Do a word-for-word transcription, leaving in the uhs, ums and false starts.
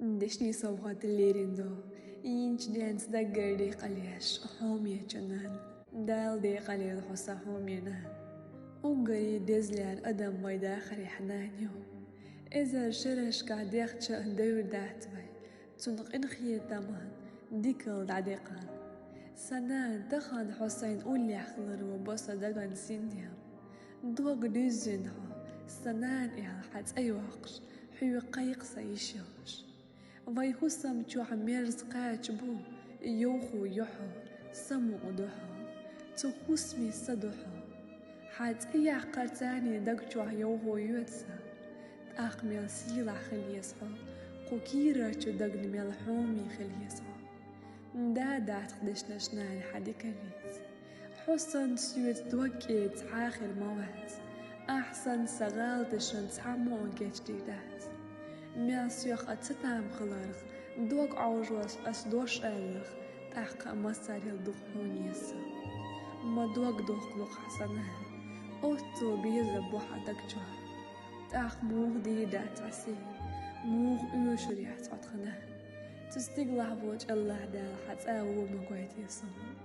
Дешнийн совгӀат лерина до. Йинчу денца даггара декъалеш хьоме чу нана. Дала декъалийла хьо сан хьоме нана. Уггаре деза лаьрра адам вай дахарехь нана ю. Эзар шерашкахь дехча а девр дац вай цуьнан къинхетаман дикалла дӀадекъан. Сан нана, тахана хьо сайн уллехь хиларо бо сан даган синдем. Дог дуьззина хьо, сан нана аьлла хьан цӀе йоккхуш, хьоьга кхайкха сан йиш йолуш. Вайн хӀусам чохь мерза кхача бу, йовхо ю хьо, самукъа ду хьо, цу хӀусаме са ду хьо. Хьан цӀе яккхарца даг чохь йовхо йоьду сан. ТӀаккха мел сийлахь хила еза хьо, кху кийрарчу дагна мел хьоме хила еза хьо. Да дац-кх дешнаш нана хьан дикаллица. Хьо санна соьца дог кӀеда цхьа а хир ма вац. Ахь санна сан гӀалаташна цхьаммо а гечдийр дац. Мел соьх а ца там хиларх, дог Ӏовжош ас дош алларх, тӀаккха а массарел дукха хьоме еза сан. Ма дог дохкалу-кх хьан, сан нана, оццул безам бу хьан даг чохь. ТӀаккха муха дийр дац хьан сий, муха оьшур яц хьо тхан нана. Цу стигалахь волчу АллахӀ Дала хьан цӀа вон ма гойтийла суна.